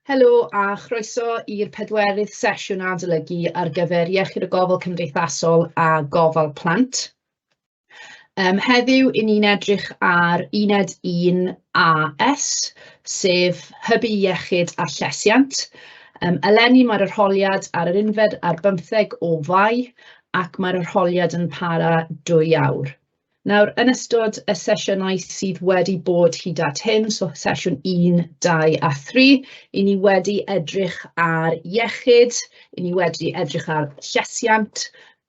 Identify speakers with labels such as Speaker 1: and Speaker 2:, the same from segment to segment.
Speaker 1: Helo a chroeso i'r pedwerydd sesiwn adolygu ar gyfer Iechyd a Gofal Cymdeithasol a Gofal Plant. Heddiw, 'y ni'n edrych ar uned 1 AS, sef Hybu Iechyd a Llesiant. Eleni mae'r arholiad ar yr unfed ar bymtheg o Fai ac mae'r arholiad yn para 2 awr. Nawr, yn ystod y sesiynau sydd wedi bod hyd at hyn, so sesiwn 1, 2 a 3, 'y ni wedi edrych ar iechyd, 'y ni wedi edrych ar llesiant,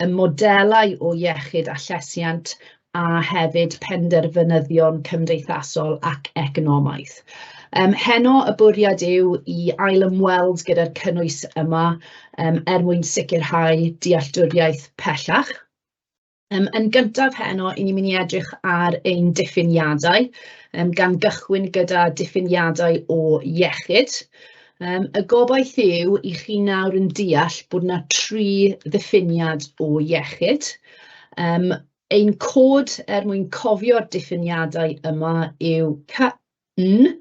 Speaker 1: y modelau o iechyd a llesiant, a hefyd penderfynyddion cymdeithasol ac economaidd. Heno, y bwriad yw i ail-ymweld gyda'r cynnwys yma er mwyn sicrhau dealltwriaeth pellach. Yn gyntaf heno, 'y ni'n mynd i edrych ar ein diffiniadau, gan gychwyn gyda diffiniadau o iechyd. Y gobaith yw i chi nawr yn deall bod 'na 3 ddiffiniad o iechyd. Ein cod er mwyn cofio'r diffiniadau yma yw C N,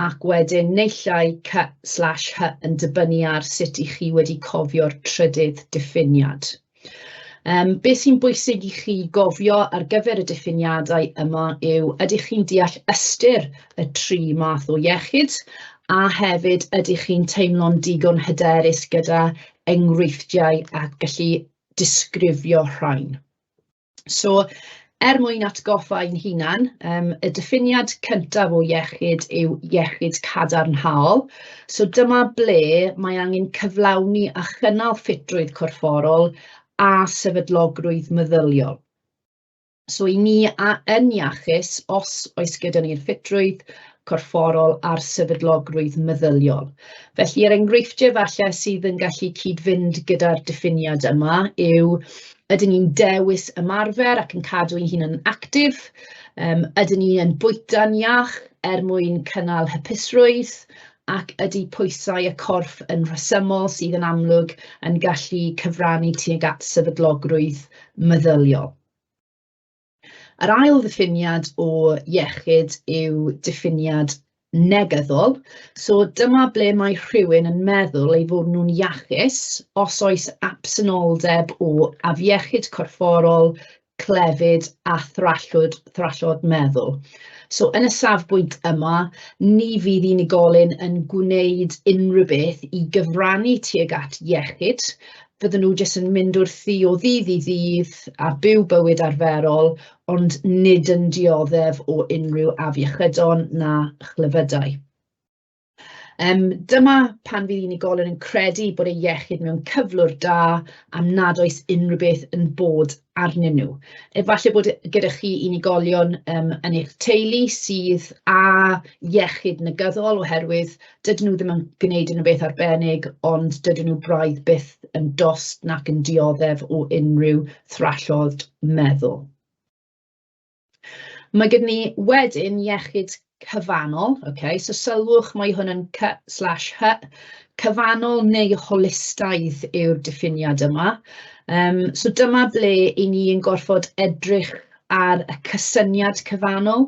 Speaker 1: ac wedyn naill ai C slash H yn dibynnu ar sut 'y chi wedi cofio'r trydydd diffiniad. Beth sy'n bwysig i chi gofio ar gyfer y diffiniadau yma yw ydych chi'n deall ystyr y tri math o iechyd, a hefyd ydych chi'n teimlo'n digon hyderus gyda enghreifftiau a gallu disgrifio rhain. So, er mwyn atgoffa ein hunan, y diffiniad cyntaf o iechyd yw iechyd cadarnhaol. So dyma ble mae angen cyflawni a chynnal ffitrwydd corfforol a sefydlogrwydd meddyliol. So 'y ni a, yn iachus os oes gyda ni'r ffitrwydd corfforol a'r sefydlogrwydd meddyliol. Felly, yr enghreifftiau falle sydd yn gallu cyd-fynd gyda'r diffiniad yma yw ydyn ni'n dewis ymarfer ac yn cadw ein hunain yn actif, ydyn ni yn bwyta'n iach er mwyn cynnal hapusrwydd, ac ydy pwysau y corff yn rhesymol sydd yn amlwg yn gallu cyfrannu tuag at sefydlogrwydd meddyliol. Yr ail ddiffiniad o iechyd yw diffiniad negyddol. So dyma ble mae rhywun yn meddwl eu fod nhw'n iachus os oes absenoldeb o afiechyd corfforol, clefyd a thrallod, thrallod meddwl. So yn y safbwynt yma, ni fydd unigolyn yn gwneud unrhyw beth i gyfrannu tuag at iechyd, fydden nhw jyst yn mynd wrthi o ddydd i ddydd a byw bywyd arferol, ond nid yn dioddef o unrhyw afiechydon na chlefydau. Dyma pan fydd unigolyn yn credu bod ei iechyd mewn cyflwr da am nad oes unrhyw beth yn bod arnyn nhw. Efallai bod gyda chi unigolion yn eich teulu sydd â iechyd negyddol oherwydd dydyn nhw ddim yn gwneud unrhyw beth arbennig, ond dydyn nhw braidd byth yn dost nac yn dioddef o unrhyw thrallod meddwl. Mae gyda ni wedyn iechyd cyfannol, okay? So sylwch mae hwn yn C slash H, cyfannol neu holistaidd yw'r diffiniad yma. So dyma ble 'y ni yn gorfod edrych ar y cysyniad cyfannol.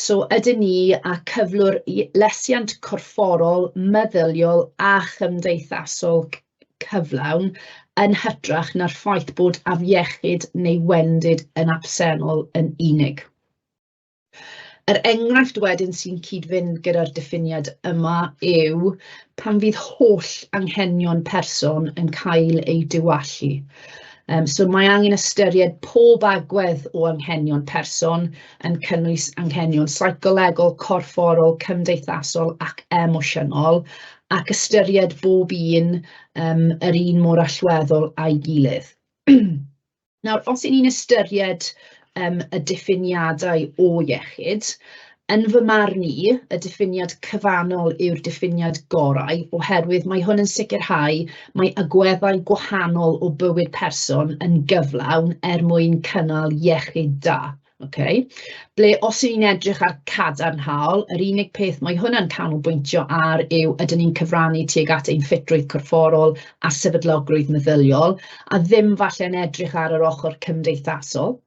Speaker 1: So ydyn ni â cyflwr lesiant corfforol, meddyliol a chymdeithasol cyflawn yn hytrach na'r ffaith bod afiechyd neu wendid yn absennol yn unig. Yr enghraifft wedyn sy'n cyd-fynd gyda'r diffiniad yma yw pan fydd holl anghenion person yn cael eu diwallu. So mae angen ystyried pob agwedd o anghenion person, yn cynnwys anghenion seicolegol, corfforol, cymdeithasol ac emosiynol, ac ystyried bob un yr un mor allweddol â'i gilydd. Nawr, os 'y ni'n ystyried y diffiniadau o iechyd, yn fy marn i, y diffiniad cyfannol yw'r diffiniad gorau, oherwydd mae hwn yn sicrhau mae agweddau gwahanol o bywyd person yn gyflawn er mwyn cynnal iechyd da. Okay? Ble os 'y ni'n edrych ar cadarnhaol, yr unig peth mae hwnna'n canolbwyntio ar yw ydyn ni'n cyfrannu tuag at ein ffitrwydd corfforol a sefydlogrwydd meddyliol, a ddim falle'n edrych ar yr ochr cymdeithasol,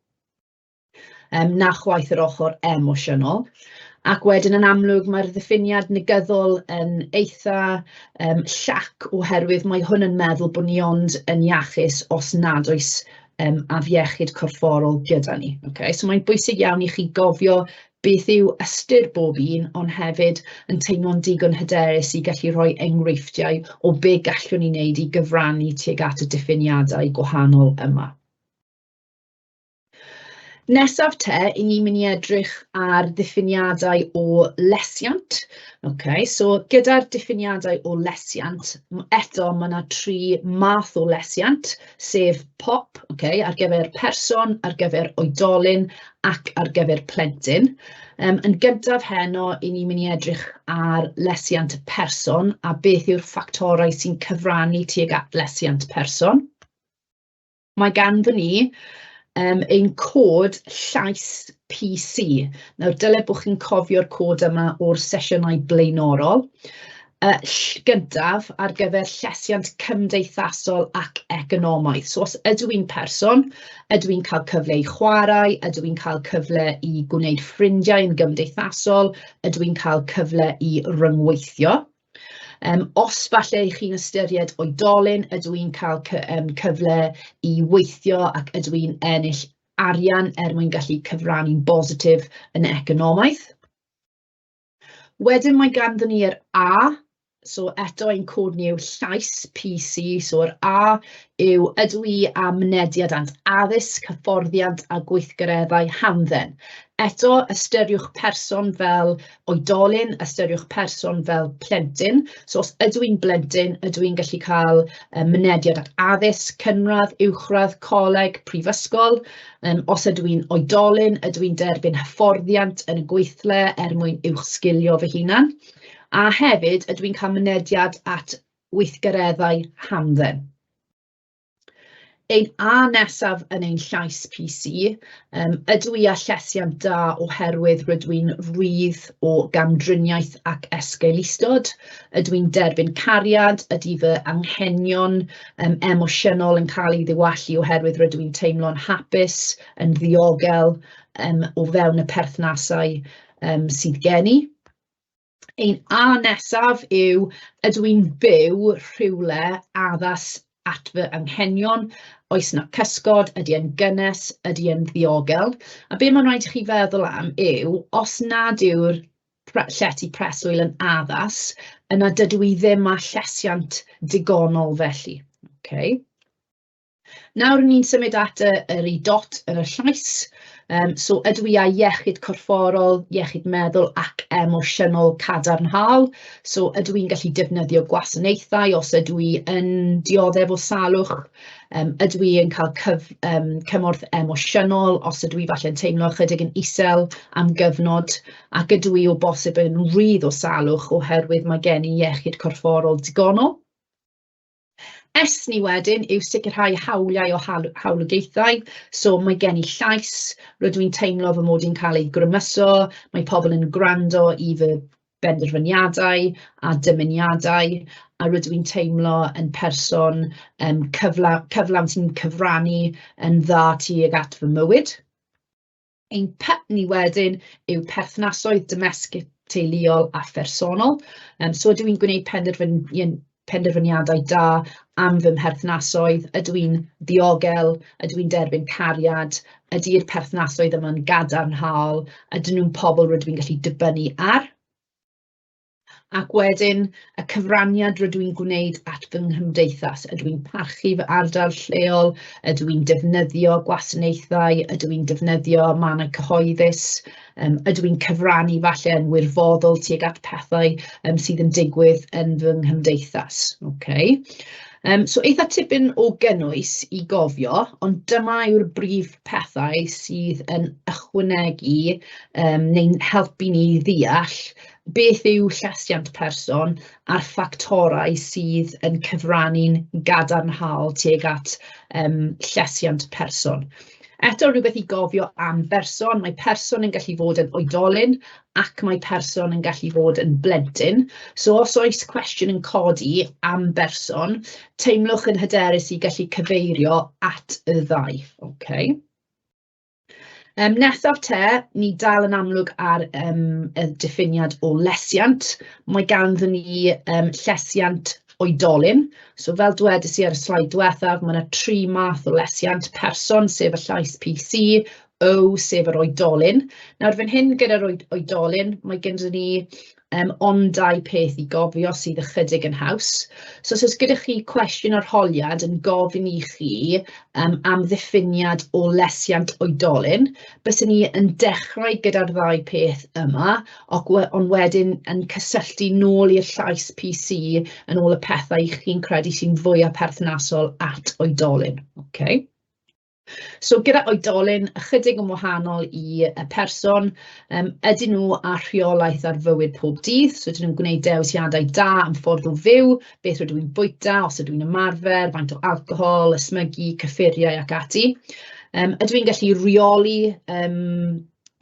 Speaker 1: na chwaith yr ochr emosiynol. Ac wedyn yn amlwg mae'r ddiffiniad negyddol yn eitha llac, oherwydd mae hwn yn meddwl bod ni ond yn iachus os nad oes afiechyd corfforol gyda ni. Okay? So mae'n bwysig iawn i chi gofio beth yw ystyr bob un, ond hefyd yn teimlo'n digon hyderus i gallu rhoi enghreifftiau o be gallwn ni wneud i gyfrannu tuag at y diffiniadau gwahanol yma. Nesaf te, 'y ni'n mynd i edrych ar ddiffiniadau o lesiant. Okay, so gyda'r diffiniadau o lesiant, eto ma' 'na tri math o lesiant, sef POP, okay, ar gyfer person, ar gyfer oedolyn ac ar gyfer plentyn. Yn gyntaf heno, 'y ni'n mynd i edrych ar lesiant person a beth yw'r ffactorau sy'n cyfrannu tuag at lesiant person. Mae ganddon ni ein cod llais PC. Nawr, dyle bod chi'n cofio'r cod yma o'r sesiynau blaenorol. Gyntaf, ar gyfer llesiant cymdeithasol ac economaidd. So os ydw i'n person, ydw i'n cael cyfle i chwarae, ydw i'n cael cyfle i gwneud ffrindiau yn gymdeithasol, ydw i'n cael cyfle i ryngweithio. Os falle 'y chi'n ystyried oedolyn, ydw i'n cael cyfle i weithio ac ydw i'n ennill arian er mwyn gallu cyfrannu'n bositif yn economaidd. Wedyn mae ganddon ni yr A, so eto ein cod ni yw llais PC, so yr A yw ydw i â mynediad at addysg, hyfforddiant a gweithgareddau hamdden. Eto, ystyriwch person fel oedolyn, ystyriwch person fel plentyn. So os ydw i'n blentyn, ydw i'n gallu cael mynediad at addysg, cynradd, uwchradd, coleg, prifysgol? Os ydw i'n oedolyn, ydw i'n derbyn hyfforddiant yn y gweithle er mwyn uwchsgilio fy hunan? A hefyd, ydw i'n cael mynediad at weithgareddau hamdden? Ein A nesaf yn ein llais PC, ydw i â llesiant da oherwydd rydw i'n rhydd o gamdriniaeth ac esgeulustod? Ydw i'n derbyn cariad? Ydy fy anghenion emosiynol yn cael ei ddiwallu oherwydd rydw i'n teimlo'n hapus, yn ddiogel, o fewn y perthnasau sydd gen i? Ein A nesaf yw, ydw i'n byw rhywle addas at fy anghenion? Oes 'na cysgod? Ydy e'n gynnes? Ydy e'n ddiogel? A be mae'n rhaid i chi feddwl am yw, os nad yw'r llety preswyl yn addas, yna dydw i ddim â llesiant digonol felly. Okay. Nawr ni'n symud at y yr i dot yn y llais. So ydw i â iechyd corfforol, iechyd meddwl ac emosiynol cadarnhaol? So ydw i'n gallu defnyddio gwasanaethau os ydw i yn dioddef o salwch? Ydw i yn cael cymorth emosiynol os ydw i falle'n teimlo ychydig yn isel am gyfnod? Ac ydw i o bosib yn rhydd o salwch oherwydd mae gen i iechyd corfforol digonol? S ni wedyn yw sicrhau hawliau o hawlogaethau, so mae gen i llais, rydw i'n teimlo fy mod i'n cael ei grymuso, mae pobl yn gwrando i fy benderfyniadau a dymuniadau, a rydw i'n teimlo yn person cyflawn sy'n cyfrannu yn dda tuag at fy mywyd. Ein P ni wedyn yw perthnasoedd domestig, teuluol a phersonol. So ydw i'n gwneud penderfyniadau da am fy mherthnasoedd? Ydw i'n ddiogel? Ydw i'n derbyn cariad? Ydy'r perthnasoedd yma'n gadarnhaol? Ydyn nhw'n pobl rydw i'n gallu dibynnu ar? Ac wedyn, y cyfraniad rydw i'n gwneud at fy nghymdeithas. Ydw i'n parchu fy ardal lleol? Ydw i'n defnyddio gwasanaethau? Ydw i'n defnyddio mannau cyhoeddus? Ydw i'n cyfrannu falle yn wirfoddol tuag at pethau sydd yn digwydd yn fy nghymdeithas? Okay. So eitha tipyn o gynnwys i gofio, ond dyma yw'r brif pethau sydd yn ychwanegu neu'n helpu ni ddeall beth yw llesiant person a'r ffactorau sydd yn cyfrannu'n gadarnhaol tuag at llesiant person. Eto, rhywbeth i gofio am berson, mae person yn gallu fod yn oedolyn ac mae person yn gallu fod yn blentyn. So os oes cwestiwn yn codi am berson, teimlwch yn hyderus i gallu cyfeirio at y ddau. Okay. Nesaf te, ni dal yn amlwg ar y diffiniad o lesiant. Mae ganddon ni llesiant oedolyn. So fel dwedais i ar y sleid diwethaf, mae 'na 3 math o lesiant: person, sef y llais PC, O, sef yr oedolyn. Nawr fan hyn gyda'r oedolyn, mae gyda ni ond 2 peth i gofio sydd ychydig yn haws. So os oes gyda chi cwestiwn arholiad yn gofyn i chi am ddiffiniad o lesiant oedolyn, byswn ni yn dechrau gyda'r ddau peth yma, ond wedyn yn cysylltu nôl i'r llais PC yn ôl y pethau chi'n credu sy'n fwyaf perthnasol at oedolyn. Okay. So gyda oedolyn, ychydig yn wahanol i y person, ydyn nhw â rheolaeth ar fywyd pob dydd, so ydyn nhw'n gwneud dewisiadau da am ffordd o fyw, beth rydw i'n bwyta, os ydw i'n ymarfer, faint o alcohol, ysmygu, cyffuriau ac ati. Ydw i'n gallu rheoli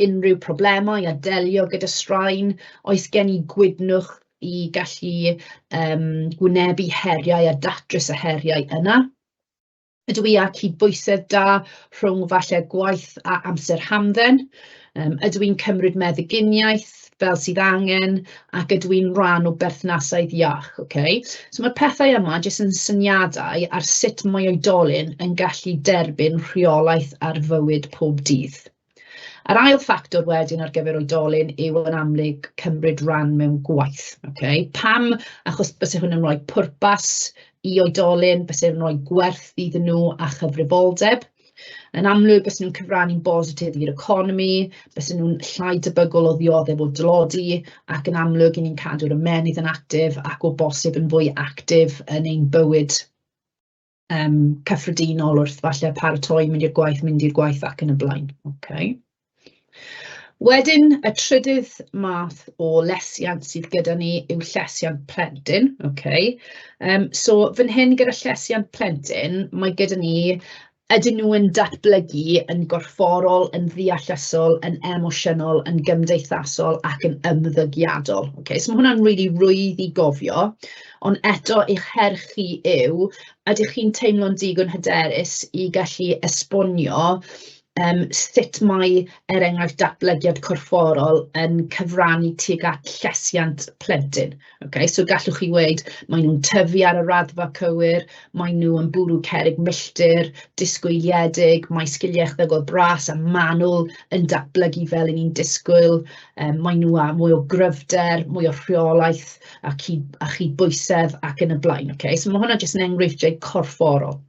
Speaker 1: unrhyw problemau a delio gyda straen? Oes gen i gwydnwch i gallu gwynebu heriau a datrys y heriau yna? Ydw i â cydbwysedd da rhwng falle gwaith a amser hamdden? Ydw i'n cymryd meddyginiaeth fel sydd angen? Ac ydw i'n rhan o berthnasoedd iach? Okay? So mae'r pethau yma jyst yn syniadau ar sut mae oedolyn yn gallu derbyn rheolaeth ar fywyd pob dydd. Yr ail ffactor wedyn ar gyfer oedolyn yw yn amlwg cymryd rhan mewn gwaith. Okay? Pam? Achos byse hwn yn rhoi pwrpas i oedolyn, byse yn rhoi gwerth iddyn nhw a chyfrifoldeb. Yn amlwg, byse nhw'n cyfrannu'n bositif i'r economi, byse nhw'n llai debygol o ddioddef o dlodi, ac yn amlwg, 'y ni'n cadw'r ymennydd yn actif ac o bosib yn fwy actif yn ein bywyd cyffredinol wrth falle paratoi, mynd i'r gwaith, mynd i'r gwaith ac yn y blaen. Okay. Wedyn, y trydydd math o lesiant sydd gyda ni yw llesiant plentyn. Okay. So fan hyn gyda llesiant plentyn, mae gyda ni, ydyn nhw yn datblygu yn gorfforol, yn ddeallusol, yn emosiynol, yn gymdeithasol ac yn ymddygiadol. Okay. So mae hwnna'n really rwydd i gofio, ond eto eich her chi yw, ydych chi'n teimlo'n digon hyderus i gallu esbonio sut mae, er enghraifft, datblygiad corfforol yn cyfrannu tuag at llesiant plentyn. Okay? So gallwch chi weud, maen nhw'n tyfu ar y raddfa cywir, maen nhw yn bwrw cerrig milltir, disgwyliedig, mae sgiliau echddygol bras a manwl yn datblygu fel 'y ni'n disgwyl, maen nhw â mwy o gryfder, mwy o rheolaeth a chydbwysedd ac yn y blaen. Okay? So mae hwnna jyst yn enghreifftiau corfforol.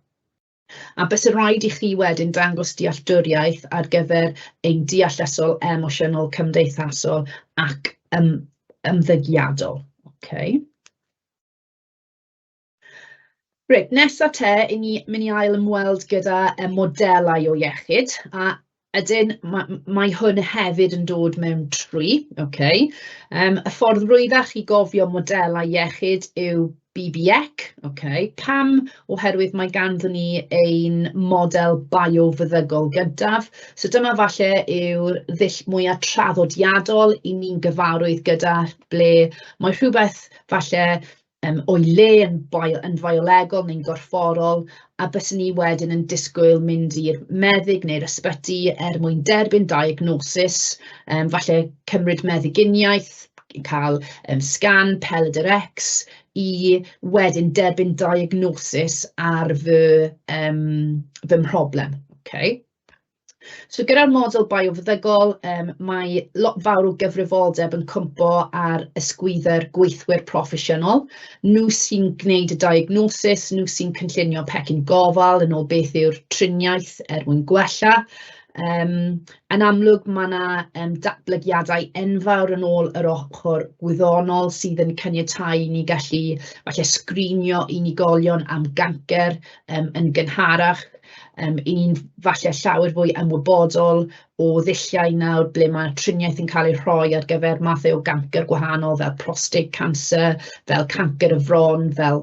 Speaker 1: A byse rhaid i chi wedyn dangos dealltwriaeth ar gyfer ein deallusol, emosiynol, cymdeithasol ac ymddygiadol. Okay. Reit, nesa te, 'y ni mynd i ail ymweld gyda modelau o iechyd, a ydyn, mae hwn hefyd yn dod mewn 3. Okay. Y ffordd rwyddach i gofio modelau iechyd yw BBEC. Okay. Pam? Oherwydd mae ganddon ni ein model biofeddygol gyntaf. So dyma falle yw'r ddull mwyaf traddodiadol i ni'n gyfarwydd gyda, ble mae rhywbeth falle o'i le yn fiolegol neu'n gorfforol, a byswn ni wedyn yn disgwyl mynd i'r meddyg neu'r ysbyty er mwyn derbyn diagnosis, falle cymryd meddyginiaeth, cael sgan, pelydr X, i wedyn derbyn diagnosis ar fy mhroblem. Okay. So gyda'r model biofeddygol, mae lot fawr o gyfrifoldeb yn cwmpo ar ysgwyddo'r gweithwyr proffesiynol. Nhw sy'n gwneud y diagnosis, nhw sy'n cynllunio pecyn gofal yn ôl beth yw'r triniaeth er mwyn gwella. Yn amlwg, mae 'na datblygiadau enfawr yn ôl yr ochr gwyddonol sydd yn caniatáu i ni gallu falle sgrinio unigolion am gancer yn gynharach. 'Y ni'n falle llawer fwy ymwybodol o ddulliau nawr ble mae triniaeth yn cael ei rhoi ar gyfer mathau o gancer gwahanol fel prostate cancer, fel cancer y fron, fel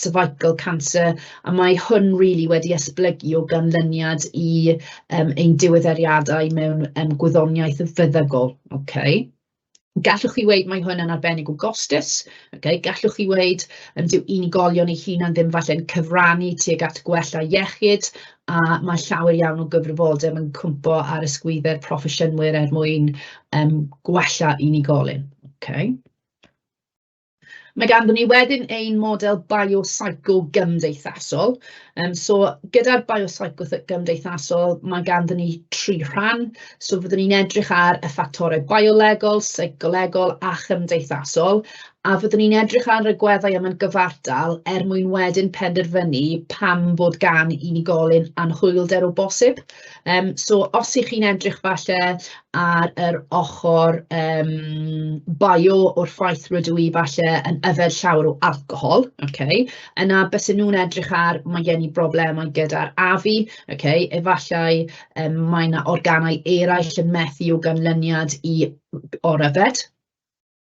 Speaker 1: cervical cancer, a mae hwn really wedi esblygu o ganlyniad i ein diweddariadau mewn gwyddoniaeth feddygol. Okay. Gallwch chi weud mae hwn yn arbennig o gostus, okay? Gallwch chi weud dyw unigolion eu hunain ddim falle'n cyfrannu tuag at gwella iechyd, a mae llawer iawn o gyfrifoldeb yn cwmpo ar ysgwyddau'r proffesiynwyr er mwyn gwella unigolyn. Okay. Mae ganddon ni wedyn ein model biopsycho-gymdeithasol. So gyda'r biopsycho-gymdeithasol, mae ganddon ni tri rhan. So fyddwn ni'n edrych ar y ffactorau biolegol, seicolegol a chymdeithasol, a fyddwn ni'n edrych ar y agweddau yma'n gyfartal er mwyn wedyn penderfynu pam bod gan unigolyn anhwylder o bosib. So os 'y chi'n edrych falle ar yr ochr bio o'r ffaith rydw i falle yn yfed llawer o alcohol, ocê, yna bysen nhw'n edrych ar, mae gen i broblemau gyda'r afu, ocê, efallai mae 'na organau eraill yn methu o ganlyniad i oryfed.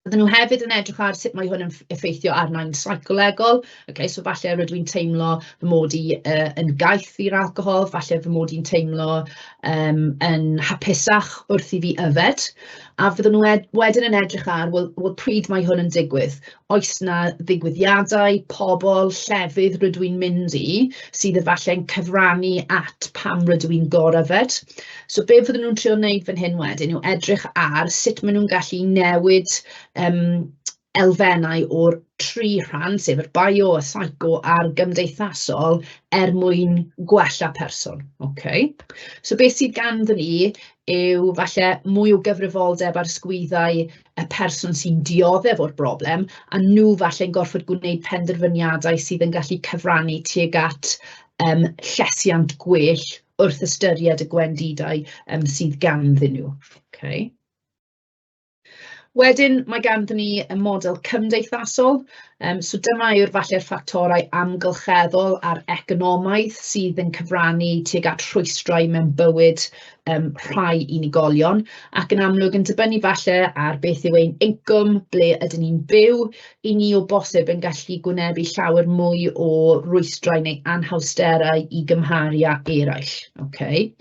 Speaker 1: Bydden nhw hefyd yn edrych ar sut mae hwn yn effeithio arna i'n seicolegol. Okay, so falle rydw i'n teimlo fy mod i yn gaeth i'r alcohol, falle fy mod i'n teimlo yn hapusach wrth i fi yfed. A fydden nhw wedyn yn edrych ar, wel, pryd mae hwn yn digwydd? Oes 'na ddigwyddiadau, pobl, llefydd rydw i'n mynd i sydd efallai'n cyfrannu at pam rydw i'n goryfed? So be fydden nhw'n trio wneud fan hyn wedyn yw edrych ar sut maen nhw'n gallu newid elfennau o'r tri rhan, sef yr bio, y psycho a'r gymdeithasol, er mwyn gwella person. Okay. So beth sydd ganddon ni yw falle mwy o gyfrifoldeb ar sgwyddau y person sy'n dioddef o'r broblem, a nhw falle'n gorfod gwneud penderfyniadau sydd yn gallu cyfrannu tuag at llesiant gwell wrth ystyried y gwendidau sydd ganddyn nhw. Okay. Wedyn mae ganddyn ni y model cymdeithasol. So dyma yw'r falle'r ffactorau amgylcheddol a'r economaidd sydd yn cyfrannu tuag at rhwystrau mewn bywyd rhai unigolion, ac yn amlwg yn dibynnu falle ar beth yw ein incwm, ble ydyn ni'n byw, 'y ni o bosib yn gallu gwynebu llawer mwy o rwystrau neu anhawsterau i gymharu â eraill. Okay.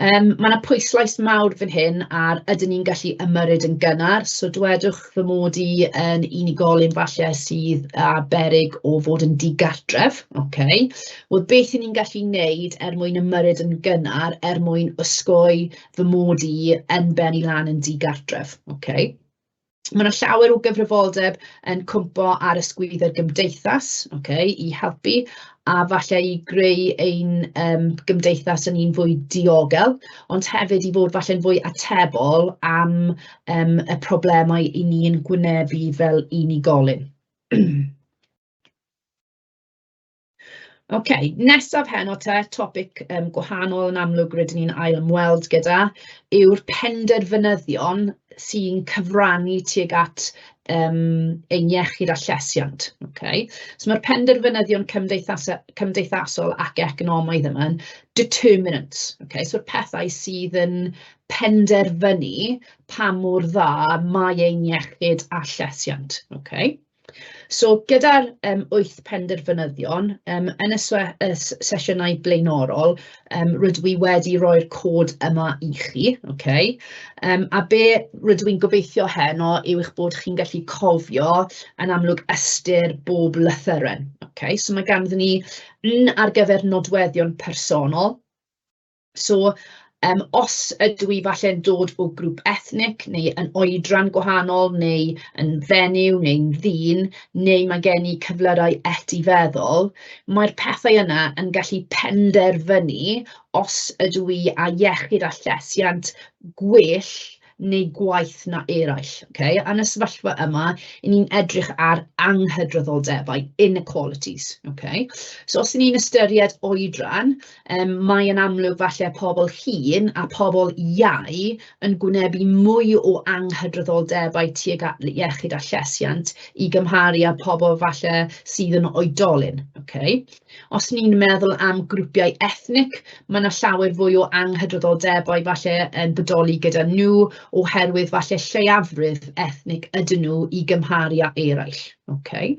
Speaker 1: Ma' 'na pwyslais mawr fan hyn ar ydyn ni'n gallu ymyrryd yn gynnar, so dwedwch fy mod i yn unigolyn falle sydd â beryg o fod yn digartref, ocê. Wel, beth 'y ni'n gallu wneud er mwyn ymyrryd yn gynnar er mwyn osgoi fy mod i yn bennu lan yn digartref, ocê. Ma' 'na llawer o gyfrifoldeb yn cwmpo ar ysgwyddau'r gymdeithas, ocê, i helpu, a falle i greu ein gymdeithas yn un fwy diogel, ond hefyd i fod falle'n fwy atebol am y problemau 'y ni'n gwynebu fel unigolyn. Ok, nesaf heno te, topic gwahanol yn amlwg rydyn ni'n ail ymweld gyda, yw'r penderfynyddion sy'n cyfrannu tuag at ein iechyd a llesiant. Okay. So mae'r penderfynyddion cymdeithasol ac economaidd yma yn determinants. Okay. So'r pethau sydd yn penderfynu pa mor dda mae ein iechyd a llesiant. Okay. So gyda'r 8 penderfynyddion, yn y sesiynau blaenorol, rydw i wedi rhoi'r cod yma i chi, ocê. A be rydw i'n gobeithio heno yw eich bod chi'n gallu cofio yn amlwg ystyr bob lythyren, ocê. So mae ganddon ni N ar gyfer nodweddion personol. So os ydw i falle'n dod o grŵp ethnic neu yn oedran gwahanol neu yn fenyw neu'n ddyn, neu mae gen i cyflyrau etifeddol, mae'r pethau yna yn gallu penderfynu os ydw i â iechyd a llesiant gwell neu gwaeth na eraill. Okay? A yn y sefyllfa yma, 'y ni'n edrych ar anghydraddoldebau, inequalities. Okay? So os 'y ni'n ystyried oedran, mae yn amlwg falle pobl hŷn a pobl iau yn gwynebu mwy o anghydraddoldebau tuag at iechyd a llesiant i gymharu â pobl falle sydd yn oedolyn. Okay? Os ni'n meddwl am grwpiau ethnic, mae 'na llawer fwy o anghydraddoldebau falle yn bodoli gyda nhw, oherwydd falle lleiafrif ethnig ydyn nhw i gymharu â eraill. Okay.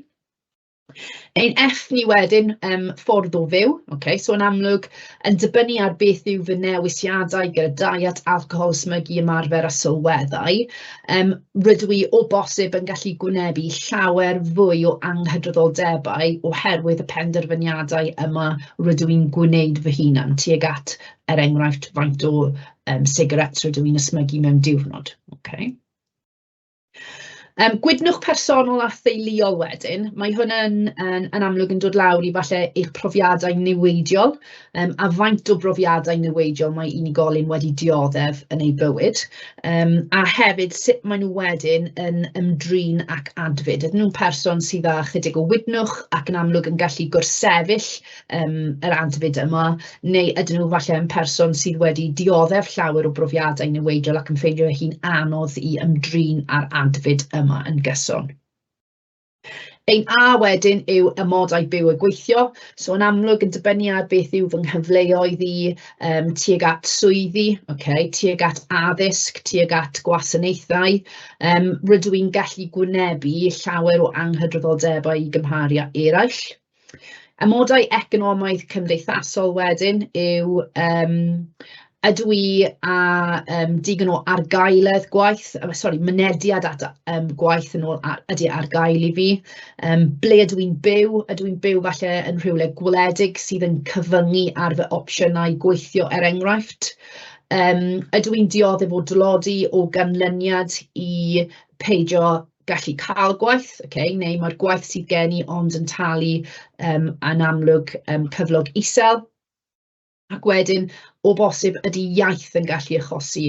Speaker 1: Ein F ni wedyn, ffordd o fyw, ocê, so yn amlwg yn dibynnu ar beth yw fy newisiadau gyda diet, alcohol, smygu, ymarfer a sylweddau, rydw i o bosib yn gallu gwynebu llawer fwy o anghydraddoldebau oherwydd y penderfyniadau yma rydw i'n gwneud fy hunan tuag at, er enghraifft, faint o sigaréts rydw i'n ysmygu mewn diwrnod, ocê. Gwydnwch personol a theuluol wedyn, mae hwn yn yn yn amlwg yn dod lawr i falle eich profiadau niweidiol, a faint o brofiadau niweidiol mae unigolyn wedi dioddef yn ei bywyd, a hefyd sut maen nhw wedyn yn ymdrin ac adfyd. Ydyn nhw'n person sydd â chydig o wydnwch ac yn amlwg yn gallu gwrthsefyll yr adfyd yma, neu ydyn nhw falle yn person sydd wedi dioddef llawer o brofiadau niweidiol ac yn ffeindio hi'n anodd i ymdrin â'r adfyd yma yn gyson. Ein A wedyn yw amodau byw a gweithio, so yn amlwg yn dibynnu ar beth yw fy nghyfleoedd i tuag at swyddi, okay, tuag at addysg, tuag at gwasanaethau, rydw i'n gallu gwynebu llawer o anghydraddoldebau i gymharu â eraill. Amodau economaidd cymdeithasol wedyn yw, ydw i â digon o argaeledd gwaith, sori, mynediad at gwaith yn ôl ydy ar gael i fi, ble ydw i'n byw, ydw i'n byw falle yn rhywle gwledig sydd yn cyfyngu ar fy opsiynau gweithio er enghraifft, ydw i'n dioddef o dlodi o ganlyniad i peidio gallu cael gwaith, ocê, neu mae'r gwaith sydd gen i ond yn talu yn amlwg cyflog isel. Ac wedyn, o bosib, ydy iaith yn gallu achosi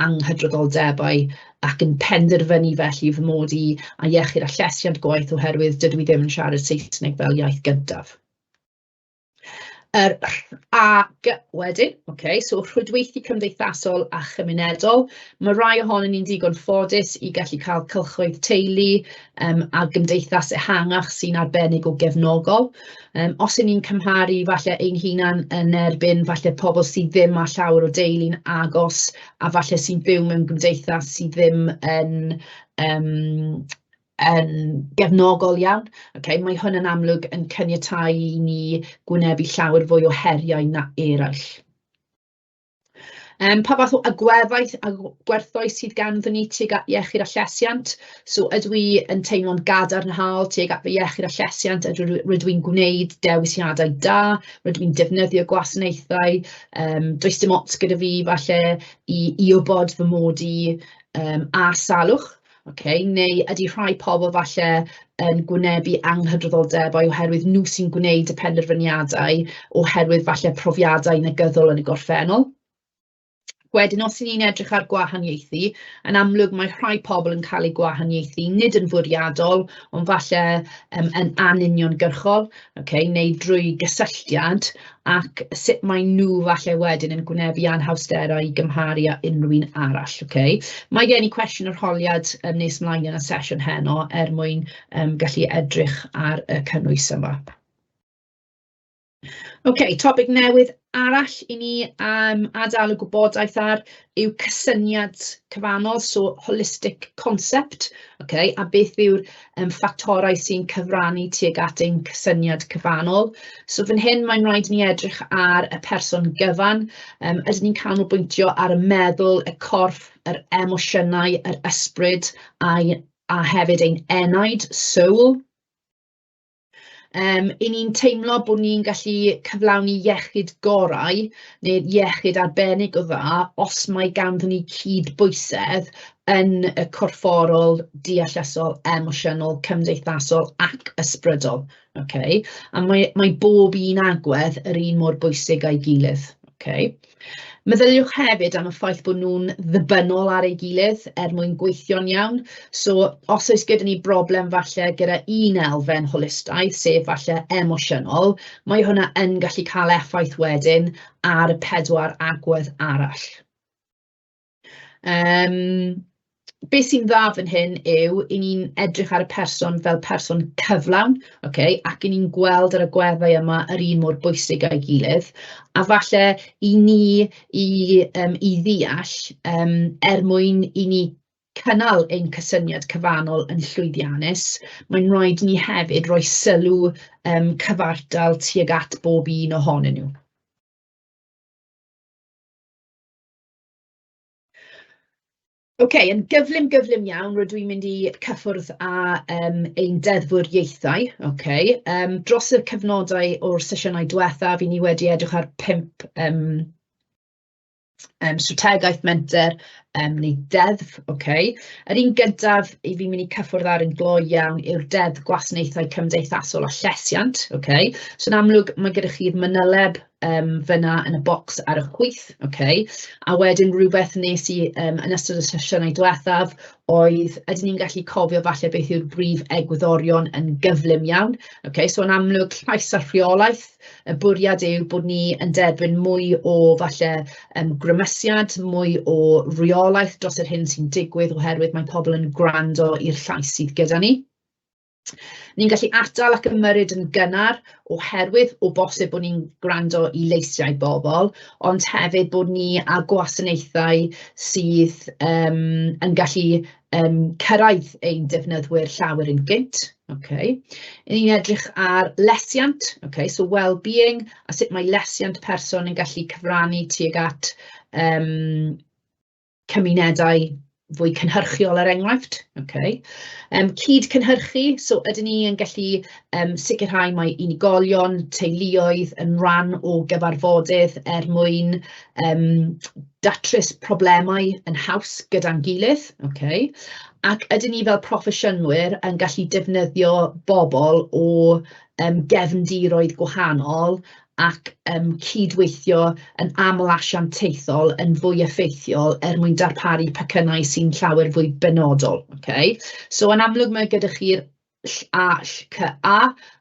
Speaker 1: anghydraddoldebau ac yn penderfynu felly fy mod i a iechyd a llesiant gwaith oherwydd dydw i ddim yn siarad Saesneg fel iaith gyntaf. Yr A G wedyn, ocê, so rhwydweithio cymdeithasol a chymunedol. Mae rai ohonyn ni'n ddigon ffodus i gallu cael cylchoedd teulu a gymdeithas ehangach sy'n arbennig o gefnogol. Os 'y ni'n cymharu falle ein hunain yn erbyn falle pobl sydd ddim â llawer o deulu'n agos a falle sy'n byw mewn gymdeithas sydd ddim yn yn gefnogol iawn, ocê, mae hwn yn amlwg yn caniatáu i ni gwynebu llawer fwy o heriau na eraill. Pa fath o agweddau a gwerthoedd sydd ganddyn ni tuag at iechyd a llesiant? So ydw i yn teimlo'n gadarnhaol tuag at fy iechyd a llesiant? Ydw rydw i'n gwneud dewisiadau da? Rydw i'n defnyddio gwasanaethau? Does dim ots gyda fi falle i wybod fy mod i â salwch. Ocê, neu ydy rhai pobl falle yn gwynebu anghydraddoldebau oherwydd nhw sy'n gwneud y penderfyniadau oherwydd falle profiadau negyddol yn y gorffennol. Wedyn, os 'y ni'n edrych ar gwahaniaethu, yn amlwg mae rhai pobl yn cael eu gwahaniaethu, nid yn fwriadol, ond falle yn anuniongyrchol, ocê, neu drwy gysylltiad, ac sut maen nhw falle wedyn yn gwynebu anhawsterau i gymharu â unrhyw un arall, ocê. Mae gen i cwestiwn arholiad nes mlaen yn y sesiwn heno er mwyn gallu edrych ar y cynnwys yma. Ocê, topig newydd arall i ni adael y gwybodaeth ar yw cysyniad cyfannol, so holistic concept, ocê, a beth yw'r ffactorau sy'n cyfrannu tuag at ein cysyniad cyfannol. So fan hyn mae'n rhaid i ni edrych ar y person gyfan, ydyn ni'n canolbwyntio ar y meddwl, y corff, yr emosiynau, yr ysbryd a hefyd ein enaid, soul. 'Y ni'n teimlo bod ni'n gallu cyflawni iechyd gorau, neu iechyd arbennig o dda, os mae ganddon ni cydbwysedd yn y corfforol, deallusol, emosiynol, cymdeithasol ac ysbrydol, ocê. A mae bob un agwedd yr un mor bwysig â'i gilydd, ocê. Meddyliwch hefyd am y ffaith bod nhw'n ddibynnol ar ei gilydd er mwyn gweithio'n iawn. So os oes gyda ni broblem falle gyda un elfen holistaidd, sef falle emosiynol, mae hwnna yn gallu cael effaith wedyn ar y pedwar agwedd arall. Be sy'n dda fan hyn yw, 'y ni'n edrych ar y person fel person cyflawn, ocê, ac 'y ni'n gweld yr agweddau yma yr un mor bwysig â'i gilydd, a falle i ni i ddeall, er mwyn i ni cynnal ein cysyniad cyfannol yn llwyddiannus, mae'n rhaid i ni hefyd roi sylw cyfartal tuag at bob un ohonyn nhw. Ok, yn gyflym, gyflym iawn, rydw i'n mynd i cyffwrdd â ein deddfwriaethau. Ok, dros y cyfnodau o'r sesiynau diwethaf, 'y ni wedi edrych ar 5 strategaeth menter neu deddf. Ok, yr un gyntaf i fi'n mynd i cyffwrdd ar yn gloi iawn yw'r Deddf Gwasanaethau Cymdeithasol a Llesiant. Ok, so yn amlwg mae gyda chi'r manyleb fan'na yn y bocs ar y chwith, ocê. A wedyn rywbeth wnes i yn ystod y sesiynau diwethaf oedd, ydyn ni'n gallu cofio falle beth yw'r brif egwyddorion yn gyflym iawn? Ocê, so yn amlwg llais a rheolaeth, y bwriad yw bod ni yn derbyn mwy o falle grymusiad, mwy o reolaeth dros yr hyn sy'n digwydd oherwydd mae pobl yn gwrando i'r llais sydd gyda ni. Ni'n gallu atal ac ymyrryd yn gynnar oherwydd o bosib bod ni'n gwrando i leisiau bobl, ond hefyd bod ni â gwasanaethau sydd yn gallu cyrraedd ein defnyddwyr llawer yn gynt. Okay. Ni'n edrych ar lesiant, okay, so well-being, a sut mae lesiant person yn gallu cyfrannu tuag at cymunedau fwy cynhyrchiol, er enghraifft. Okay. Cyd-cynhyrchu, so ydyn ni yn gallu sicrhau mai unigolion, teuluoedd yn rhan o gyfarfodydd er mwyn datrys problemau yn haws gyda'n gilydd. Okay. Ac ydyn ni fel proffesiynwyr yn gallu defnyddio bobl o gefndiroedd gwahanol ac cydweithio yn aml-asiantaethol yn fwy effeithiol er mwyn darparu pecynnau sy'n llawer fwy benodol. Okay? So yn amlwg mae gyda chi'r ll A, ll C, A,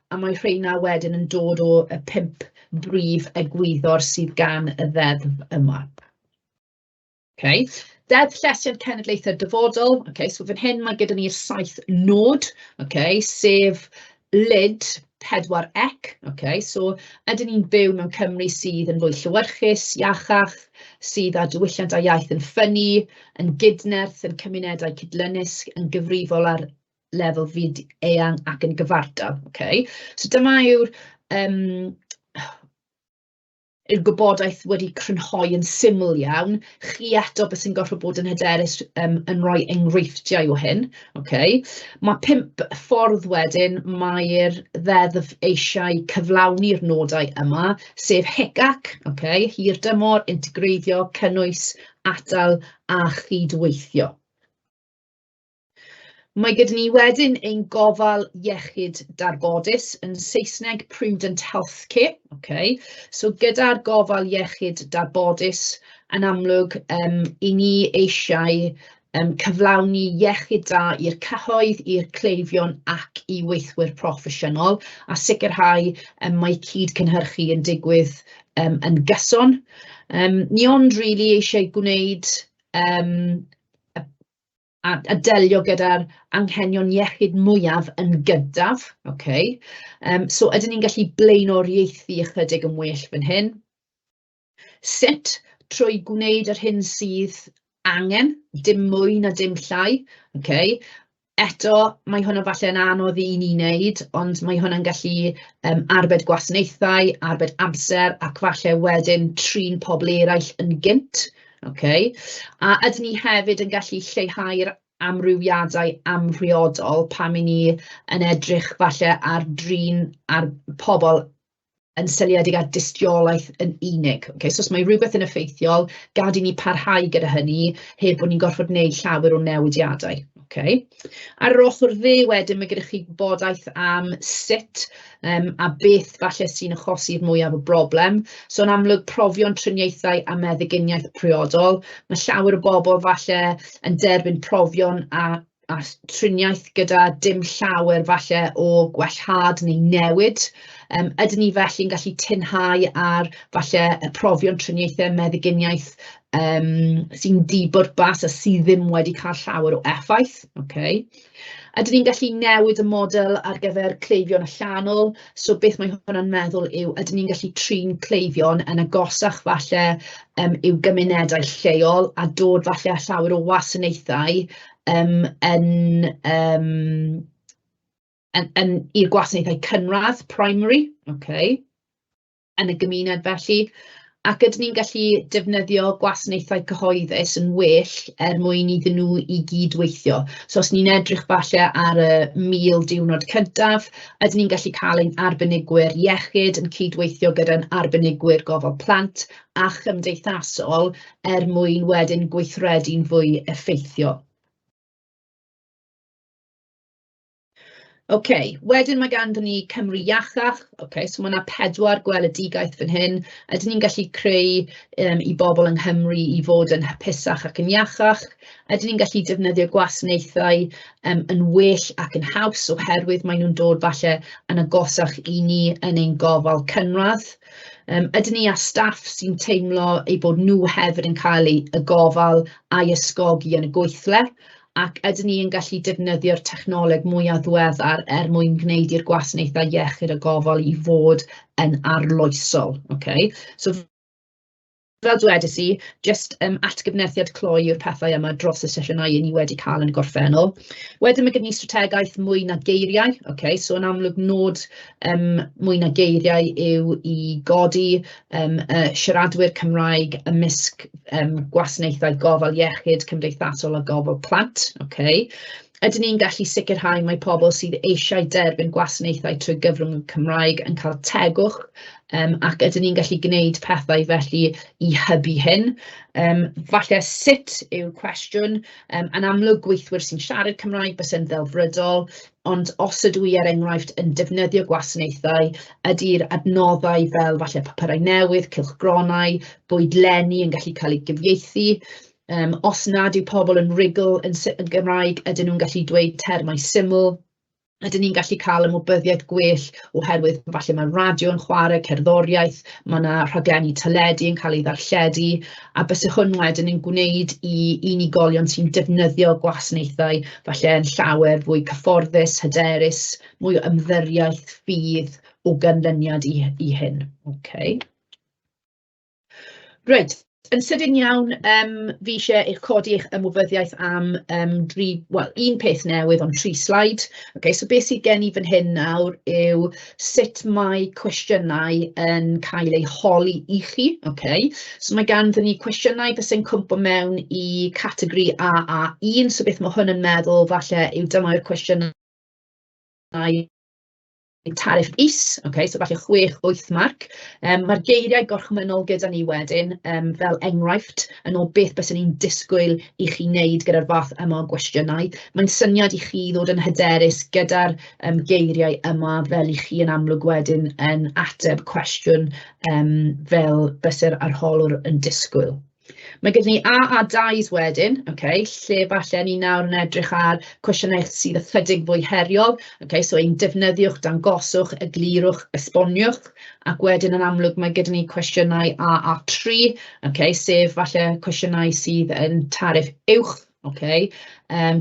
Speaker 1: a mae rheina wedyn yn dod o y 5 brif egwyddor sydd gan y ddeddf yma. Okay. Deddf Llesiant Cenedlaethau'r Dyfodol, okay, so fan hyn mae gyda ni'r 7 nod, okay, sef lid 4 ec, okay, so ydyn ni'n byw mewn Cymru sydd yn fwy llewyrchus, iachach, sydd â diwylliant a iaith yn ffynnu, yn gydnerth, yn cymunedau cydlynus, yn gyfrifol ar lefel fyd eang ac yn gyfartal. Okay. So dyma yw'r gwybodaeth wedi crynhoi yn syml iawn. Chi eto beth sy'n gorfod bod yn hyderus yn rhoi enghreifftiau o hyn. Okay. Mae 5 ffordd wedyn mae'r ddeddf eisiau cyflawni'r nodau yma, sef HICAC, okay, hir dymor, integreiddio, cynnwys, atal a chydweithio. Mae gyda ni wedyn ein gofal iechyd darbodus, yn Saesneg Prudent Healthcare. Okay. So gyda'r gofal iechyd darbodus, yn amlwg, i ni eisiau cyflawni iechyd da i'r cyhoedd, i'r cleifion ac i weithwyr proffesiynol, a sicrhau mae cyd-cynhyrchu yn digwydd yn gyson. Ni ond rili eisiau gwneud a delio gyda'r anghenion iechyd mwyaf yn gyntaf. Okay. So ydyn ni'n gallu blaenoriaethu ychydig yn well fan hyn? Sut? Trwy gwneud yr hyn sydd angen, dim mwy na dim llai. Okay. Eto, mae hwnna falle yn anodd i ni wneud, ond mae hwnna'n gallu arbed gwasanaethau, arbed amser, ac falle wedyn trin pobl eraill yn gynt. Okay. A ydyn ni hefyd yn gallu lleihau'r amrywiadau amhriodol pan 'y ni yn edrych falle ar drin ar pobl yn seiliedig ar dystiolaeth yn unig. Okay? So os mae rhywbeth yn effeithiol, gad i ni parhau gyda hynny, heb bod ni'n gorfod gwneud llawer o newidiadau. Okay? Ar yr ochr dde wedyn, mae gyda chi gwybodaeth am sut a beth falle sy'n achosi'r mwyaf o broblem. So yn amlwg, profion triniaethau a meddyginiaeth priodol. Mae llawer o bobl falle yn derbyn profion a triniaeth gyda dim llawer falle o gwellhad neu newid. Ydyn ni felly'n gallu tynhau ar falle y profion triniaethau meddyginiaeth sy'n dibwrpas a sydd ddim wedi cael llawer o effaith? Okay. Ydyn ni'n gallu newid y model ar gyfer cleifion allanol? So beth mae hwnna'n meddwl yw, ydyn ni'n gallu trin cleifion yn agosach falle i'w gymunedau lleol a dod falle â llawer o wasanaethau yn i'r gwasanaethau cynradd, primary, ocê, yn y gymuned felly, ac ydyn ni'n gallu defnyddio gwasanaethau cyhoeddus yn well er mwyn iddyn nhw i gydweithio? So os ni'n edrych falle ar y 1000 diwrnod cyntaf, ydyn ni'n gallu cael ein arbenigwyr iechyd yn cydweithio gyda'n arbenigwyr gofal plant a chymdeithasol er mwyn wedyn gweithredu'n fwy effeithiol? OK, wedyn mae ganddon ni Cymru Iachach. OK, so mae yna 4 gweledigaeth fan hyn. Ydyn ni'n gallu creu i bobl yng Nghymru i fod yn hapusach ac yn iachach? Ydyn ni'n gallu defnyddio gwasanaethau yn well ac yn haws oherwydd maen nhw'n dod falle yn agosach i ni yn ein gofal cynradd? Ydyn ni â staff sy'n teimlo eu bod nhw hefyd yn cael eu gofal a'i ysgogi yn y gweithle? Ac ydyn ni yn gallu defnyddio'r technoleg mwyaf ddiweddar er mwyn gwneud i'r gwasanaethau iechyd a gofal i fod yn arloesol? Okay? So fel dwedais i, jyst atgyfnerthiad cloi yw'r pethau yma dros y sesiynau i ni wedi cael yn y gorffennol. Wedyn mae gen i strategaeth Mwy Na Geiriau. Okay? So yn amlwg nod Mwy Na Geiriau yw i godi siaradwyr Cymraeg ymysg gwasanaethau gofal iechyd cymdeithasol a gofal plant. Okay? Ydyn ni'n gallu sicrhau mai pobl sydd eisiau derbyn gwasanaethau trwy gyfrwng y Cymraeg yn cael tegwch, ac ydyn ni'n gallu gwneud pethau felly i hybu hyn? Falle sut yw'r cwestiwn. Yn amlwg gweithwyr sy'n siarad Cymraeg byse'n ddelfrydol, ond os ydw i er enghraifft yn defnyddio gwasanaethau, ydy'r adnoddau fel falle papurau newydd, cylchgronau, bwydlenni yn gallu cael eu gyfieithu? Os nad yw pobl yn rhugl yn Gymraeg, ydyn nhw'n gallu dweud termau syml? Ydyn ni'n gallu cael ymwybyddiaeth gwell oherwydd falle mae radio yn chwarae, cerddoriaeth, mae yna rhaglenni teledu yn cael ei ddarlledu, a byse hwn wedyn yn gwneud i unigolion sy'n defnyddio gwasanaethau falle yn llawer fwy cyfforddus, hyderus, mwy o ymddiriaeth, ffydd o ganlyniad i hyn. Okay. Reit. Yn sydyn iawn, fi isie eich codi eich ymwybyddiaeth am dri, wel, un peth newydd, ond 3 sleid. Okay, so beth sydd gen i fan hyn nawr yw sut mae cwestiynau yn cael eu holi i chi. Okay. So mae ganddyn ni cwestiynau fyse'n cwmpo mewn i categori AA1, so beth mae hwn yn meddwl falle yw dyma'r cwestiynau tariff is, okay, so falle 6, 8 marc. Mae'r geiriau gorchmynnol gyda ni wedyn, fel enghraifft, yn ôl beth byswn ni'n disgwyl i chi wneud gyda'r fath yma o gwestiynau. Mae'n syniad i chi ddod yn hyderus gyda'r geiriau yma, fel i chi yn amlwg wedyn yn ateb cwestiwn fel byse'r arholwr yn disgwyl. Mae gyda ni AA2s wedyn, okay, lle falle ni nawr yn edrych ar cwestiynau sydd ychydig fwy heriol. Okay, so ein defnyddiwch, dangoswch, eglurwch, esboniwch, ac wedyn yn amlwg mae gyda ni cwestiynau AA3, okay, sef falle cwestiynau sydd yn tariff uwch, okay,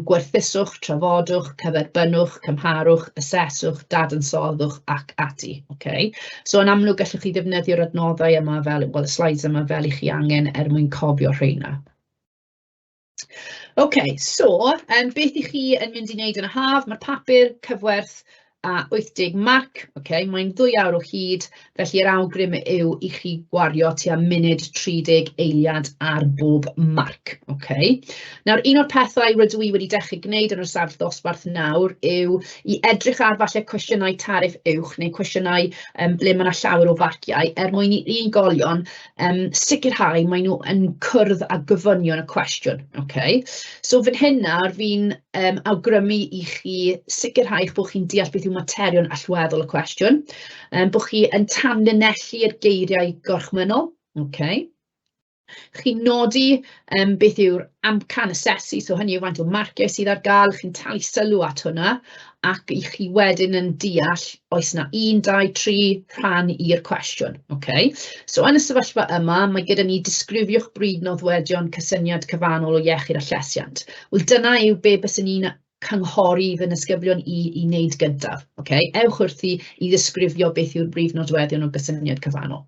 Speaker 1: gwerthuswch, trafodwch, cyferbynnwch, cymharwch, aseswch, dadansoddwch ac ati. Okay. So yn amlwg gallwch chi ddefnyddio'r adnoddau yma fel, wel, y slides yma fel i chi angen er mwyn cofio rheina. OK, so beth i chi yn mynd i wneud yn y haf? Mae'r papur cyfwerth a 80 marc, okay, mae'n 2 awr o hyd, felly yr awgrym yw i chi gwario tua munud 30 eiliad ar bob marc. Okay. Nawr, un o'r pethau rydw i wedi dechrau gwneud yn yr ystafell ddosbarth nawr yw i edrych ar falle cwestiynau tariff uwch neu cwestiynau ble mae yna llawer o farciau er mwyn i unigolion sicrhau maen nhw yn cwrdd â gofynion y cwestiwn. Okay. So fan hyn nawr fi'n awgrymu i chi sicrhau eich bod chi'n deall beth yw materion allweddol y cwestiwn, bod chi yn tanlinellu'r geiriau gorchmynnol. Okay. Chi'n nodi beth yw'r amcan asesu, so hynny yw faint o marciau sydd ar gael, chi'n talu sylw at hwnna, ac i chi wedyn yn deall oes 'na 1, 2, 3 rhan i'r cwestiwn. Okay. So yn y sefyllfa yma, mae gyda ni disgrifiwch brif nodweddion cysyniad cyfannol o iechyd a llesiant. Wel, dyna yw be byswn i'n cynghori fy nisgyblion i wneud gyntaf. Okay. Ewch wrthi i ddisgrifio beth yw'r brif nodweddion o gysyniad cyfannol.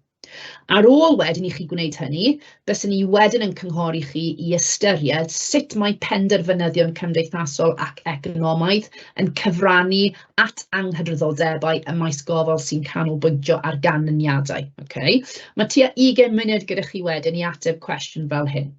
Speaker 1: Ar ôl wedyn i chi gwneud hynny, byswn i wedyn yn cynghori chi i ystyried sut mae penderfynyddion cymdeithasol ac economaidd yn cyfrannu at anghydraddoldebau ym maes gofal sy'n canolbwyntio ar ganlyniadau. Okay? Mae tua 20 munud gyda chi wedyn i ateb cwestiwn fel hyn.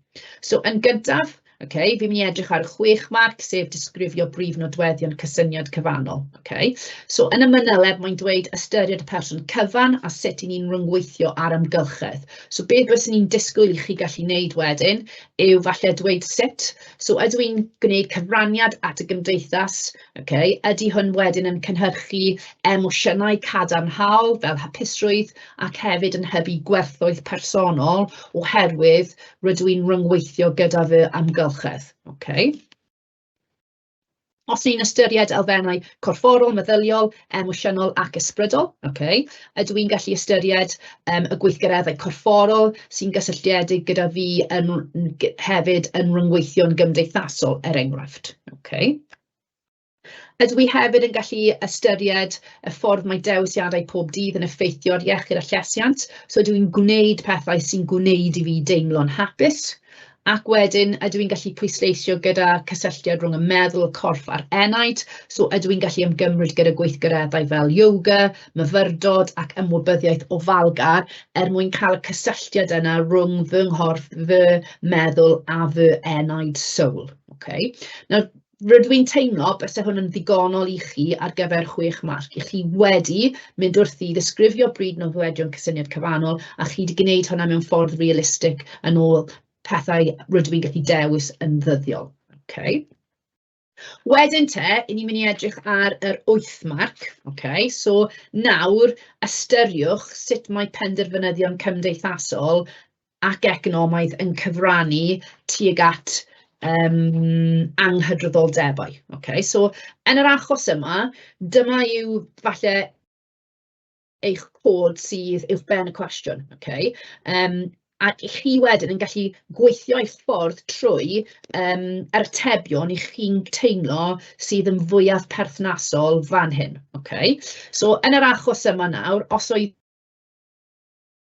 Speaker 1: So yn gyntaf, Okay, fi'n mynd i edrych ar y 6 marc, sef disgrifio brif nodweddion cysyniad cyfannol. Okay. So yn y manyleb, mae'n dweud ystyried y person cyfan a sut 'y ni'n rhyngweithio â'r amgylchedd. So beth byswn i'n disgwyl i chi gallu wneud wedyn yw falle dweud sut. So ydw i'n gwneud cyfraniad at y gymdeithas? Okay. Ydy hwn wedyn yn cynhyrchu emosiynau cadarnhaol fel hapusrwydd ac hefyd yn hybu gwerthoedd personol oherwydd rydw i'n rhyngweithio gyda fy amgylchedd. Okay. Os ni'n ystyried elfennau corfforol, meddyliol, emosiynol ac ysbrydol, okay, ydw i'n gallu ystyried y gweithgareddau corfforol sy'n gysylltiedig gyda fi yn, hefyd yn rhyngweithio'n gymdeithasol, er enghraifft. Okay. Ydw i hefyd yn gallu ystyried y ffordd mae dewisiadau pob dydd yn effeithio ar iechyd a llesiant? So ydw i'n gwneud pethau sy'n gwneud i fi deimlo'n hapus? Ac wedyn, ydw i'n gallu pwysleisio gyda cysylltiad rhwng y meddwl, y corff a'r enaid? So ydw i'n gallu ymgymryd gyda gweithgareddau fel yoga, myfyrdod ac ymwybyddiaeth ofalgar er mwyn cael y cysylltiad yna rhwng fy nghorff, fy meddwl a fy enaid, soul. Okay. Nawr, rydw i'n teimlo byse hwn yn ddigonol i chi ar gyfer 6 marc. I chi wedi mynd wrthi i ddisgrifio bryd nodweddion cysyniad cyfannol, a chi wedi gwneud hwnna mewn ffordd realistig yn ôl pethau rydw i'n gallu dewis yn ddyddiol. Okay. Wedyn te, 'y ni'n mynd i edrych ar yr 8 marc. Okay. So nawr, ystyriwch sut mae penderfynyddion cymdeithasol ac economaidd yn cyfrannu tuag at anghydraddoldebau. Okay? So, yn yr achos yma, dyma yw falle eich cod sydd uwchben y cwestiwn. Okay? A chi wedyn yn gallu gweithio eich ffordd trwy yr atebion i chi'n teimlo sydd yn fwyaf perthnasol fan hyn. Okay? So, yn yr achos yma nawr, os oedd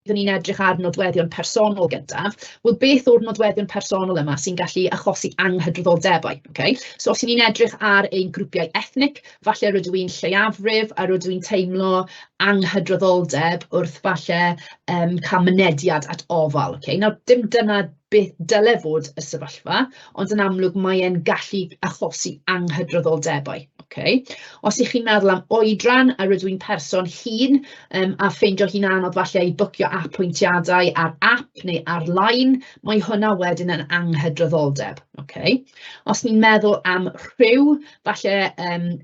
Speaker 1: byddwn ni'n edrych ar nodweddion personol gyntaf, wel beth o'r nodweddion personol yma sy'n gallu achosi anghydraddoldebau? Okay? So os 'y ni'n edrych ar ein grwpiau ethnig, falle rydw i'n lleiafrif a rydw i'n teimlo anghydraddoldeb wrth falle cael mynediad at ofal. Okay? Nawr, dim dyna beth dyle fod y sefyllfa, ond yn amlwg mae e'n gallu achosi anghydraddoldebau. Okay. Os ych chi'n meddwl am oedran, a rydw i'n person hŷn a ffeindio hi'n anodd falle i bwcio apwyntiadau ar app neu ar-lein, mae hwnna wedyn yn anghydraddoldeb. Okay. Os ni'n meddwl am rhyw, falle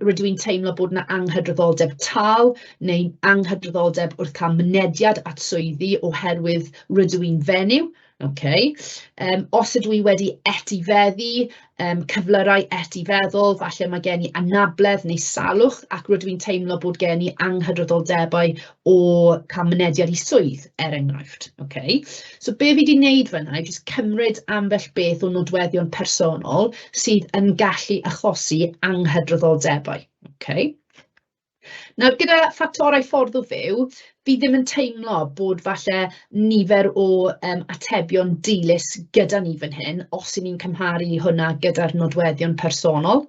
Speaker 1: rydw i'n teimlo bod yna anghydraddoldeb tâl neu anghydraddoldeb wrth cael mynediad at swyddi oherwydd rydw i'n fenyw. Okay. Os ydw i wedi etifeddu cyflyrau etifeddol, falle mae gen i anabledd neu salwch ac rydw i'n teimlo bod gen i anghydraddoldebau o cael mynediad i swydd, er enghraifft. Okay. So be fi 'di wneud fan'na yw jyst cymryd ambell beth o nodweddion personol sydd yn gallu achosi anghydraddoldebau. Okay. Nawr, gyda ffactorau ffordd o fyw, fi ddim yn teimlo bod falle nifer o atebion dilys gyda ni fan hyn, os 'y ni'n cymharu hwnna gyda'r nodweddion personol.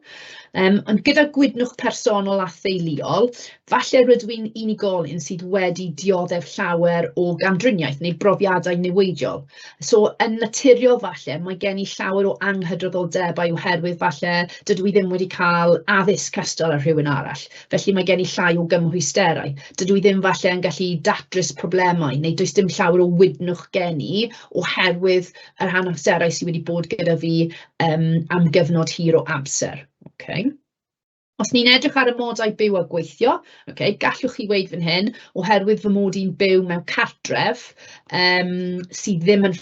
Speaker 1: Ond gyda gwydnwch personol a theuluol, falle rydw i'n unigolyn sydd wedi dioddef llawer o gamdriniaeth neu brofiadau niweidiol. So, yn naturiol falle, mae gen i llawer o anghydraddoldebau oherwydd falle dydw i ddim wedi cael addysg cystal â rhywun arall, felly mae gen i llai o gymhwysterau. Dydw i ddim falle yn gallu datrys problemau, neu does dim llawer o wydnwch gen i oherwydd yr anawsterau sydd wedi bod gyda fi am gyfnod hir o amser. Okay. Os ni'n edrych ar y modau byw a gweithio, okay, gallwch chi weud fan hyn, oherwydd fy mod i'n byw mewn cartref sydd ddim yn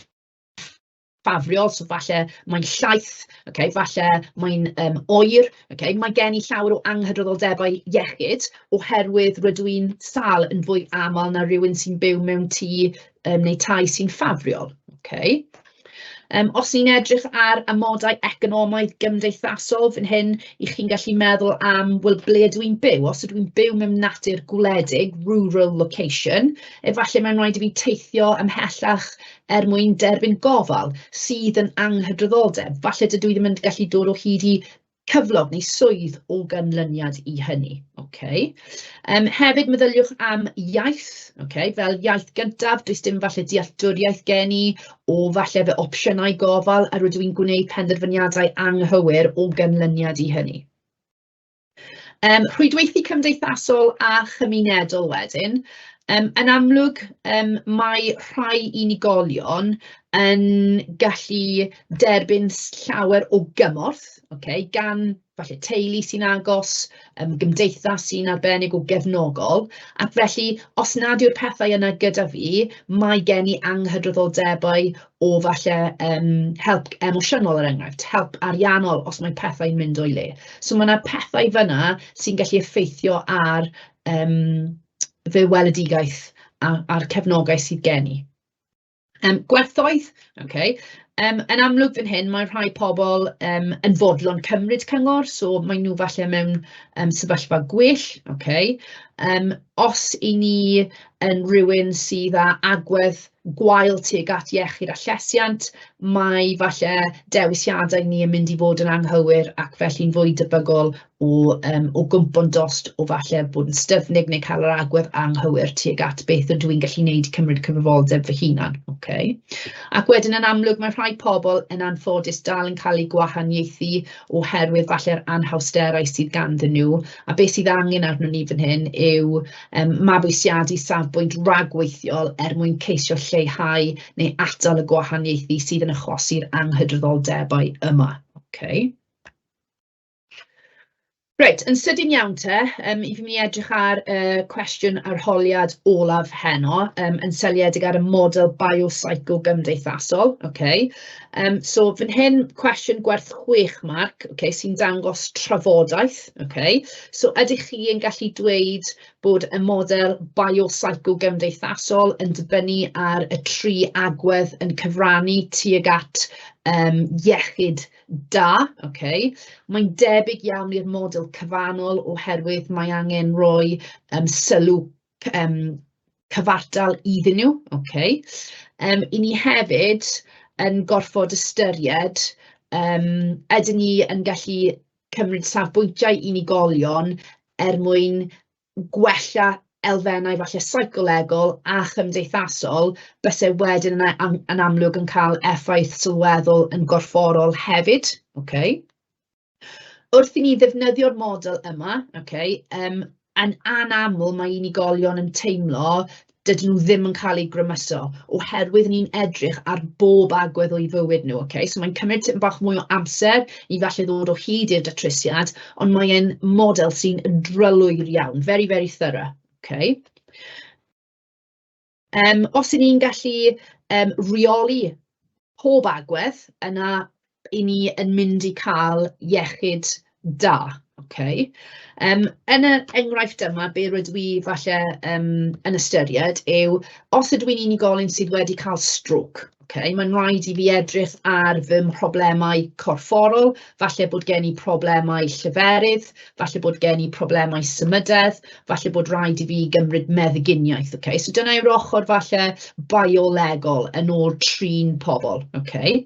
Speaker 1: ffafriol, so falle mae'n llaith, okay, falle mae'n oer, okay, mae gen i llawer o anghydraddoldebau iechyd oherwydd rydw i'n sâl yn fwy aml na rywun sy'n byw mewn tŷ neu tai sy'n ffafriol. Okay. Os ni'n edrych ar amodau economaidd gymdeithasol fan hyn, 'y chi'n gallu meddwl am, wel, ble ydw i'n byw? Os ydw i'n byw mewn natur gwledig, rural location, efallai mae'n rhaid i fi teithio ymhellach er mwyn derbyn gofal, sydd yn anghydraddoldeb. Falle dydw i ddim yn gallu dod o hyd i cyflog neu swydd o ganlyniad i hynny. Okay. Hefyd meddyliwch am iaith, okay, fel iaith gyntaf, does dim falle dealltwriaeth gen i o falle fy opsiynau gofal, a rydw i'n gwneud penderfyniadau anghywir o ganlyniad i hynny. Rhwydweithio cymdeithasol a chymunedol wedyn. Yn amlwg, mae rhai unigolion yn gallu derbyn llawer o gymorth, okay, gan falle teulu sy'n agos, gymdeithas sy'n arbennig o gefnogol, ac felly os nad yw'r pethau yna gyda fi, mae gen i anghydraddoldebau o falle help emosiynol, er enghraifft, help ariannol os mae pethau'n mynd o'i le. So mae yna pethau fan'na sy'n gallu effeithio ar fy weledigaeth a'r cefnogaeth sydd gen i. Gwerthoedd, okay. Yn amlwg fan hyn mae rhai pobl yn fodlon cymryd cyngor, so maen nhw falle mewn sefyllfa gwell, okay. Os 'y ni yn rywun sydd â agwedd gwael tuag at iechyd a llesiant, mae falle dewisiadau ni yn mynd i fod yn anghywir ac felly'n fwy debygol o gwympo'n dost o falle bod yn styfnig neu cael yr agwedd anghywir tuag at beth ydw i'n gallu wneud i cymryd cyfrifoldeb fy hunan. Okay. Ac wedyn yn amlwg mae rhai pobl yn anffodus dal yn cael eu gwahaniaethu oherwydd falle'r anhawsterau sydd ganddyn nhw, a beth sydd angen arnon ni fan hyn yw mabwysiadu safbwynt ragweithiol er mwyn ceisio lleihau neu atal y gwahaniaethu sydd yn achosi'r anghydraddoldebau yma. Okay. Reit, yn sydyn iawn te, i fi mynd i edrych ar y cwestiwn arholiad olaf heno, yn seiliedig ar y model biopsycho-gymdeithasol. Okay. So fan hyn, cwestiwn gwerth 6 marc, okay, sy'n dangos trafodaeth. Okay. So ydych chi yn gallu dweud bod y model biopsycho-gymdeithasol yn dibynnu ar y tri agwedd yn cyfrannu tuag at iechyd da, okay. Mae'n debyg iawn i'r model cyfannol oherwydd mae angen rhoi sylw cyfartal iddyn nhw, okay. 'Y ni hefyd yn gorfod ystyried, ydyn ni yn gallu cymryd safbwyntiau unigolion er mwyn gwella elfennau falle seicolegol a chymdeithasol, byse wedyn yn amlwg yn cael effaith sylweddol yn gorfforol hefyd, okay. Wrth i ni ddefnyddio'r model yma, okay, yn anaml mae unigolion yn teimlo dydyn nhw ddim yn cael eu grymuso, oherwydd ni'n edrych ar bob agwedd o'i fywyd nhw, okay? So mae'n cymryd tipyn bach mwy o amser i falle ddod o hyd i'r datrysiad, ond mae'n model sy'n drylwyr iawn, very, very thorough, okay? Os 'y ni'n gallu reoli pob agwedd, yna 'y ni yn mynd i cael iechyd da, okay? Yn y enghraifft yma, be rydw i falle yn ystyried yw, os ydw i'n unigolyn sydd wedi cael stroke, okay, mae'n rhaid i fi edrych ar fy mhroblemau corfforol, falle bod gen i problemau lleferydd, falle bod gen i problemau symudedd, falle bod rhaid i fi gymryd meddyginiaeth, okay? So dyna yw'r ochr falle biolegol yn ôl trin pobl, okay?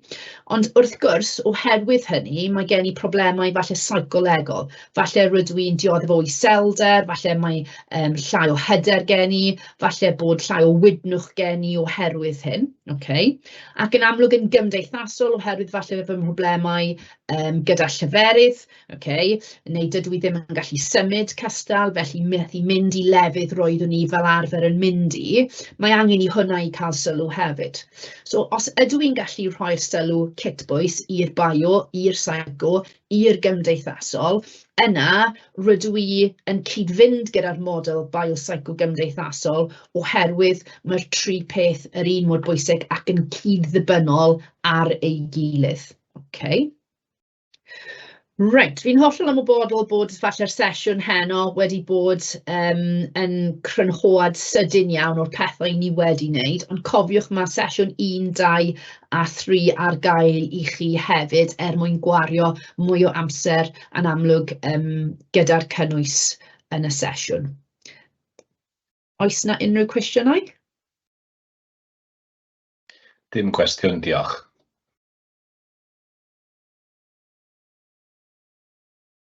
Speaker 1: Ond wrth gwrs, oherwydd hynny, mae gen i problemau falle seicolegol. Falle rydw i'n dioddef o iselder, falle mae llai o hyder gen i, falle bod llai o wydnwch gen i oherwydd hyn, okay? Ac yn amlwg yn gymdeithasol, oherwydd falle fy mhroblemau gyda lleferydd, okay, neu dydw i ddim yn gallu symud cystal, felly methu mynd i lefydd roeddwn i fel arfer yn mynd i, mae angen i hwnna i cael sylw hefyd. So os ydw i'n gallu rhoi'r sylw cytbwys i'r bio, i'r psycho, i'r gymdeithasol, yna rydw i yn cyd-fynd gyda'r model biopsycho-gymdeithasol oherwydd mae'r tri peth yr un mor bwysig ac yn cyd-ddibynnol ar ei gilydd. Okay. Reit, fi'n hollol ymwybodol bod falle'r sesiwn heno wedi bod yn crynhoad sydyn iawn o'r pethau ni wedi wneud, ond cofiwch ma' sesiwn 1, 2 a 3 ar gael i chi hefyd er mwyn gwario mwy o amser yn amlwg gyda'r cynnwys yn y sesiwn. Oes 'na unrhyw cwestiynau?
Speaker 2: Dim cwestiwn, diolch.